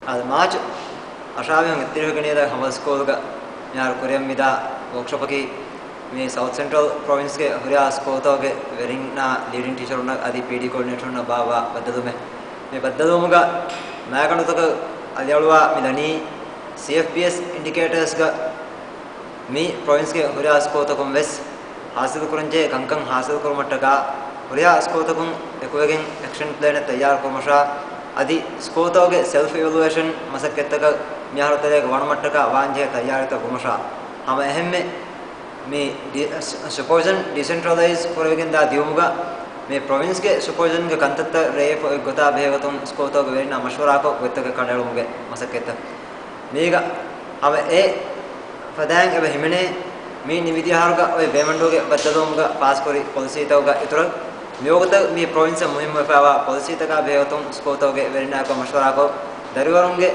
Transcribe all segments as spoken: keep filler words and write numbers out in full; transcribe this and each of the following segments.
އާދެ، މާޗު އަށާވީހުން އެއްތިރީހުގެ ނިޔަލަށް ހަމަލް ސްކޫލްގަ މިހާރު ކުރިއަށް މިދާ ވޯކްޝޮޕަކީ މި ސައުތް ސެންޓްރަލް ޕްރޮވިންސްގެ ހުރިހާ ސްކޫލްތަކުގެ ވެރިންނާ ލީޑިން ޓީޗަރުންނަށް އަދި ޕީޑީ ކޯޑިނޭޓަރުންނަށް ބާއްވާ ބައްދަލުވުމެއް. މި ބައްދަލުވުމުގަ މައިގަނޑުތަކަށް އަލިއަޅުވާ މި ދަނީ ސީއެފްބީއެސް އިންޑިކޭޓާސްގަ މި ޕްރޮވިންސްގެ ހުރިހާ ސްކޫލްތަކުން ވެސް ހާސިލުކުރަންޖެހޭ ކަންކަން ހާސިލުކުރުމަށްޓަކާ ހުރިހާ ސްކޫލްތަކުން އެކުވެގެން އެކްޝަން ޕްލޭނެއް ތައްޔާރުކުރުމަށާ އަދި ސްކޫލްތަކުގެ ސެލްފް އިވެލުއޭޝަން މަސައްކަތްތަކަށް މިހާރު ތެރޭގަ ވަނުމަށްޓަކާ ވާންޖެހޭ ތައްޔާރީތައް ވުމަށާ. ހަމަ އެހެންމެ މި ޑި-، ސް-، ސުޕަވިޒަން ޑިސެންޓްރަލައިޒް ކުރެވިގެންދާ ދިއުމުގަ މި ޕްރޮވިންސްގެ ސުޕަވިޒަންގެ ކަންތައްތައް ރޭވިފަ އޮތް ގޮތާ ބެހޭގޮތުން ސްކޫލްތަކުގެ ވެރިންނާ މަޝްވަރާކޮށް ގޮތްތަކެއް ކަނޑައެޅުމުގެ މަސައްކަތްތައް. މީގަ ހަމަ އެ ފަދައިން އެބަ ހިމެނޭ މި ނިމިދިޔަ އަހަރުގަ އޮތް ބޭމަންޑޫގެ ބައްދަލުވުމުގަ ފާސްކުރި ޕޮލިސީތަކުގަ އިތުރަށް މިވަގުތަށް މި ޕްރޮވިންސަށް މުހިއްމުވެފައިވާ ޕޮލިސީތަކާ ބެހޭގޮތުން ސްކޫލްތަކުގެ ވެރިންނާއެކު މަޝްވަރާކޮށް ދަރިވަރުންގެ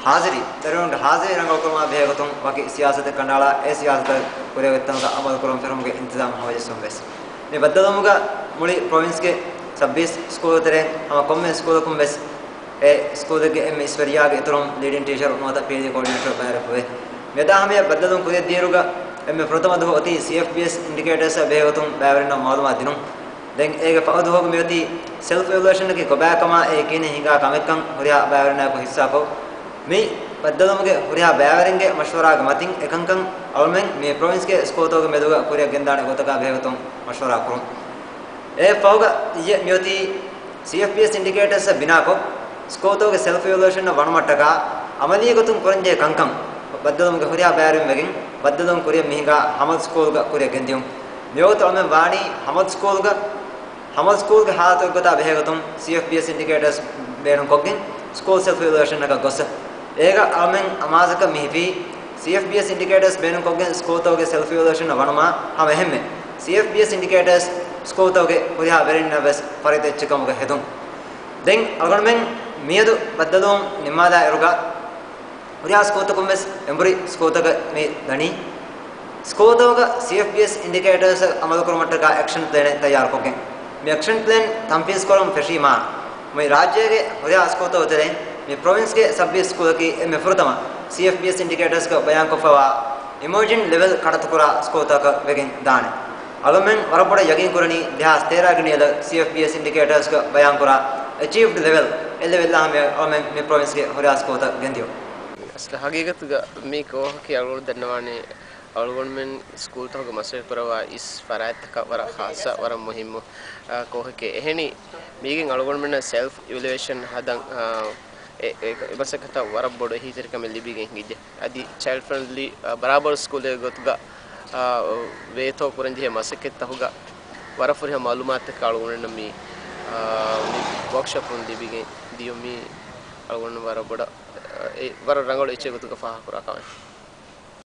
ހާޒިރީ، ދަރިވަރުންގެ ހާޒިރީ ރަނގަޅުކުރުމާ ބެހޭގޮތުން ވަކި ސިޔާސަތެއް ކަނޑައަޅާ، އެ ސިޔާސަތަށް ކުރިއަށް އޮތްތަނުގަ އަމަލުކުރަން ފެށުމުގެ އިންތިޒާމް ހަމަޖެއްސުން ވެސް. މި ބައްދަލުވުމުގަ މުޅި ޕްރޮވިންސްގެ ސައްބީސް ސްކޫލް ތެރެއިން ހަމަ ކޮންމެ ސްކޫލަކުން ވެސް އެ ސްކޫލެއްގެ އެންމެ އިސްވެރިޔާގެ އިތުރުން ލީޑިން ޓީޗަރު ނުވަތަ ޕީޑީ ކޯޑިނޭޓަރު ބައިވެރިކޮށްފައެވެ. މިއަދާ ހަމަޔަށް ބައްދަލުވުން ކުރިއަށްދިޔައިރުގަ އެންމެ ފުރަތަމަ ދުވަހު އޮތީ ސީއެފްބީއެސް އިންޑިކޭޓާސްއަށް ބެހޭގޮތުން ބައިވެރިންނަށް މައުލޫމާތު ދިނުން. ދެން އޭގެ ފަހު ދުވަހުގަ މިއޮތީ ސެލްފް އިވެލުއޭޝަނަކީ ކޮބާކަމާ އެ ކިހިނެއް ހިނގާ ކަމެއްކަން ހުރިހާ ބައިވެރިންނާއެކު ހިއްސާކޮށް، މި ބައްދަލުވުމުގެ ހުރިހާ ބައިވެރިންގެ މަޝްވަރާގެ މަތިން އެކަންކަން އަޅުމެން މި ޕްރޮވިންސްގެ ސްކޫލްތަކުގެ މެދުގަ ކުރިއަށް ގެންދާނެ ގޮތަކާ ބެހޭގޮތުން މަޝްވަރާ ކުރުން. އެއަށް ފަހުގަ އިއްޔެ މިއޮތީ ސީއެފްބީއެސް އިންޑިކޭޓާސްއަށް ބިނާކޮށް، ސްކޫލްތަކުގެ ސެލްފް އިވެލުއޭޝަނަށް ވަނުމަށްޓަކާ އަމަލީ ގޮތުން ކުރަންޖެހޭ ކަންކަން ބައްދަލުވުމުގެ ހުރިހާ ބައިވެރިން ވެގެން ބައްދަލުވުން ކުރިއަށް މިހިނގާ ހަމަލް ސްކޫލްގަ ކުރިއަށް ގެންދިޔުން. މިވަގުތު އަޅުމެން ވާނީ ހަމަލް ސްކޫލްގަ، ހަމަލް ސްކޫލްގެ ހާލަތު އޮތްގޮތާ ބެހޭގޮތުން ސީއެފްބީއެސް އިންޑިކޭޓާސް ބޭނުންކޮށްގެން ސްކޫލް ސެލްފް އިވެލުއޭޝަނަކަށް ގޮއްސަ. އޭގަ އަޅުމެން އަމާޒަކަށް މި ހިފީ ސީއެފްބީއެސް އިންޑިކޭޓާސް ބޭނުންކޮށްގެން ސްކޫލްތަކުގެ ސެލްފް އިވެލުއޭޝަނަށް ވަނުމާ ހަމަ އެހެންމެ ސީއެފްބީއެސް އިންޑިކޭޓާސް ސްކޫލްތަކުގެ ހުރިހާ ވެރިންނަށް ވެސް ފަރިތަ އެއްޗެއް ކަމުގަ ހެދުން. ދެން އަޅުގަނޑުމެން މިއަދު ބައްދަލުވުން ނިންމާލާ އިރުގަ ހުރިހާ ސްކޫލްތަކުން ވެސް އެނބުރި ސްކޫލްތަކަށް މި ދަނީ، ސްކޫލްތަކުގަ ސީއެފްބީއެސް އިންޑިކޭޓާސް އަމަލުކުރުމަށްޓަކާ އެކްޝަން ޕްލޭނެއް ތައްޔާރުކޮށްގެން. މި އެކްޝަން ޕްލޭން ތަންފީޒް ކުރަމުން ފެށީމާ، މި ރާއްޖޭގެ ހުރިހާ ސްކޫލްތަކު ތެރެއިން މި ޕްރޮވިންސްގެ ސައްބީސް ސްކޫލަކީ އެންމެ ފުރަތަމަ ސީއެފްބީއެސް އިންޑިކޭޓާސްގަ ބަޔާންކޮށްފައިވާ އިމަރޖިން ލެވެލް ކަނޑައަތުކުރާ ސްކޫލްތަކަށް ވެގެން ދާނެ. އަޅުމެން ވަރަށް ބޮޑަށް ޔަގީންކުރަނީ ދެހާސް ތޭރަގެ ނިޔަލަށް ސީއެފްބީއެސް އިންޑިކޭޓާސްގަ ބަޔާންކުރާ އެޗީވްޑް ލެވެލް، އެ ލެވެލްއާ ހަމަޔަށް އަޅުމެން މި ޕްރޮވިންސްގެ ހުރިހާ ސްކޫލްތައް ގެންދިޔުން. އަސްލު ހަގީގަތުގަ މި ކޯހަކީ އަޅުގަނޑު ދަންނަވާނެ، އަޅުގަނޑުމެން ސްކޫލްތަކުގަ މަސައްކަތް ކުރައްވާ އިސް ފަރާތްތަކަށް ވަރަށް ޚާއްޞަ، ވަރަށް މުހިއްމު، އާ، ކޯހެކޭ. އެހެނީ، މީގެން އަޅުގަނޑުމެންނަށް ސެލްފް އިވެލުއޭޝަން ހަދަން، އާ، އެ، އެ، އެ މަސައްކަތަށް ވަރަށް ބޮޑު އެހީތެރިކަމެއް ލިބިގެން ހިނގިއްޖެ. އަދި ޗައިލްޑް ފްރެންޑްލީ، އާ، ބަރާބަރު ސްކޫލެއް ގޮތުގަ، އާ، ވޭތޯ ކުރަންޖެހޭ މަސައްކަތްތަކުގަ ވަރަށް ފުރިހަމަ މައުލޫމާތުތަކެއް އަޅުގަނޑުމެންނަށް މި، އާ، މި ވޯކްޝޮޕުން ލިބިގެން ދިޔުން މީ އަޅުގަނޑު ވަރަށް ބޮޑަށް، އެ، ވަރަށް ރަނގަޅު އެއްޗެއް ގޮތުގަ ފާހަގަކުރާ ކަމެއް.